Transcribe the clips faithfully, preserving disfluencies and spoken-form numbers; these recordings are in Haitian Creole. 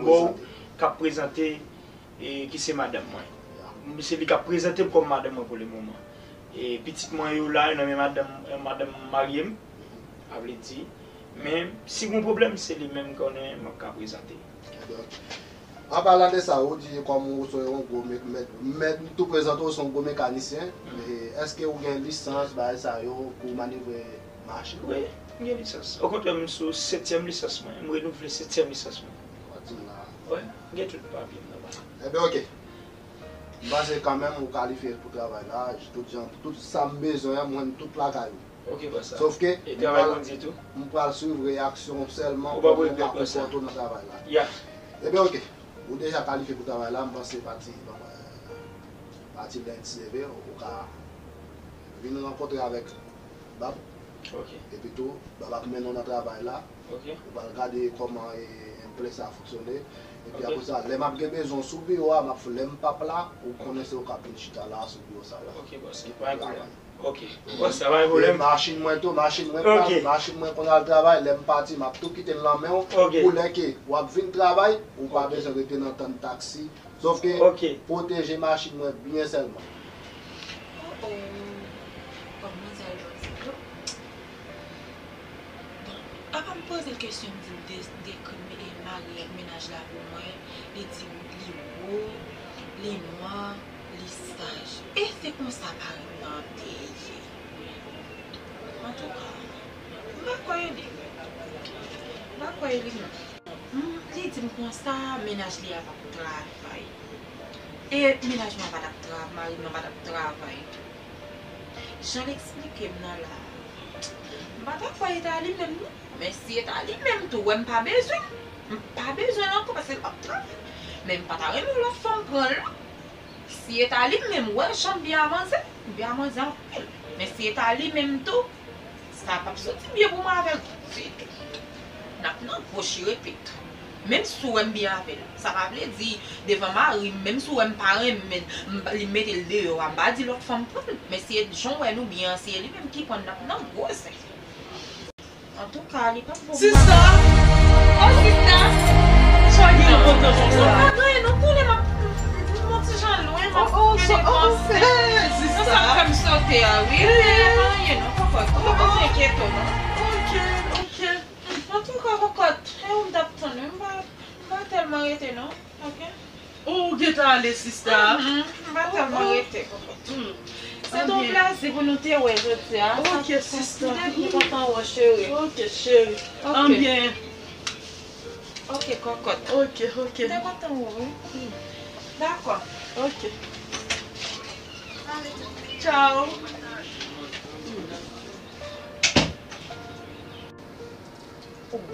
Prezante. K ap prezante, e, ki se madanm mwen. Ya. Se li k ap prezante m kòm madanm mwen pou le moman. E pitit mwen yo la, yo nan men madanm, madanm marye m. Sa vle di, men si gon pwoblèm, se li menm konnen m ap ka prezante. Ebyen, ok. An palan de sa, ou di kòm ou se yon gwo mèt, mèt, mèt, m tou prezante w se yon gwo mekanisyen. Mhm. E èske ou gen lisans, bagay sa yo, pou manevre machin? Wi, m gen lisans. Okontrè, m sou setyèm lisans mwen. M renouvle setyèm lisans mwen. Ou di m la. Wi, m gen tout papye m nan ba. Ebyen, ok. M panse kanmenm ou kalifye pou travay la. Tout jan, tout sa m bezwen an, m jwenn tout lakay ou. Ok, bòs la. Sòf ke, e m travay pral, Bondye tou, m pral swiv reyaksyon w sèlman, kòman w ka konpòte w nan travay la. Ya. Ebyen, ok. Ou deja kalifye pou travay la, m panse pati, pati lendi leve, ou ka vin rankontre avèk Bab. Ok. Epi tou, Bab ap mennen w nan travay la. Ok. Ou pral gade kòman, e, emplè sa fonksyone. Epi, ok, apre sa, lè m ap gen bezwen w sou biwo a, m ap, lè m p ap la, ou konnen se ou k ap vin chita la sou biwo sa la. Ok, bòs, pa gen pwoblèm. Ok. Bòs, sa pa gen pwoblèm. E machin mwen tou, machin mwen, ok, pa, machin mwen konn al travay, lè m pati, m ap tou kite l nan men w. Ok. Pou lè ke w ap vin travay, ou pa, ok, bezwen rete nan tann taksi. Sòf ke, ok, pwoteje machin mwen byen sèlman. Oh, oh. Kòm manzè al jwenn sa tou. Bon, apa m poze l kesyon, m di l de-, dekri m, e, mari ak mennaj la pou mwen, li di m li wo, li nwa, li saj. E se konsa mari m nan te ye. Antouka, m pa kwè li. M pa kwè li non. Hmm, li di m konsa, mennaj li a p ap travay. E mennaj mwen pa t ap tra-, mari mwen pa t ap travay tou. Jan l eksplike m nan la, m pa ta kwè e ta li menm non. Men si e ta li menm tou, wè m pa bezwen l. M pa bezwen l ankò paske l p ap travay. Men m pa ta renmen yon lòt fanm pran l non. Si e ta li menm, wè jan m byen a manzè, m byen a manzè anpil. Men si e ta li menm tou, sa p ap soti byen pou mwen avè l ditou. N ap nan gwo chire pit. Menm si w wè m byen avè l, sa pa vle di devan mari m, menm si w wè m pa renmen l, m, li mete l deyò a, m pa di lòt fanm pran l. Men si e jan w wè nou byen an, si e li menm ki pran l, n ap nan gwo zen. Antouka, li p ap bon pou mwen. Sista! Oh, sista! Sa w gen kontan konsa? Sa pa gen anyen non, konnen m ap, m, m, m yon ti jan lwen, m ap fè depanse. Oh, oh, sista! Non, sa k fè m sote a, wi. Eh. Pa anyen non, kòkòt. Ou pa bezwen enkyete w non. Ok, ok. Antouka, kòkòt, e ou m t ap tann, wi. M pa, m pa tèlman rete non. Ok. Oh, ou gentan ale, sista? Mhm, m pa tèlman rete, kòkòt. Hmm. Se te yon plezi pou nou te wè jodi a. Ok, sista. M te byen kontan wè w, cheri. Ok, cheri. Ok. Anbyen. Ok, kòkòt. Ok, ok. M te kontan wè w, wi. Hmm. Dakò. Ok. Ale. Tchao. Oh,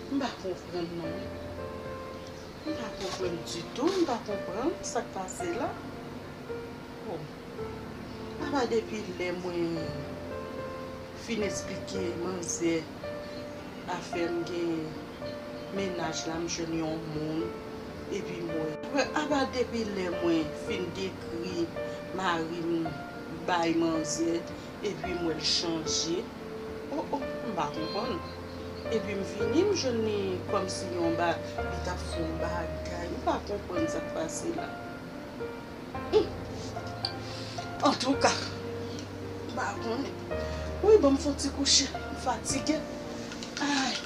m pa konprann non. M pa konprann ditou, m pa konprann sa k pase la. Oh, apa depi lè mwen fin eksplike manzè afè m gen mennaj la, m jwenn yon moun, epi m wè. Apa depi lè mwen fin dekri mari m bay manzè, epi m wè l chanje. Oh, oh, m pa konprann. Epi m vini, m jwenn li kòmsi yon ba-, li t ap fè yon bagay. M pa konprann sa k pase la. Hmm. Antouka, m pa konnen. Wi, ban m fè yon ti kouche. M fatige. Ay.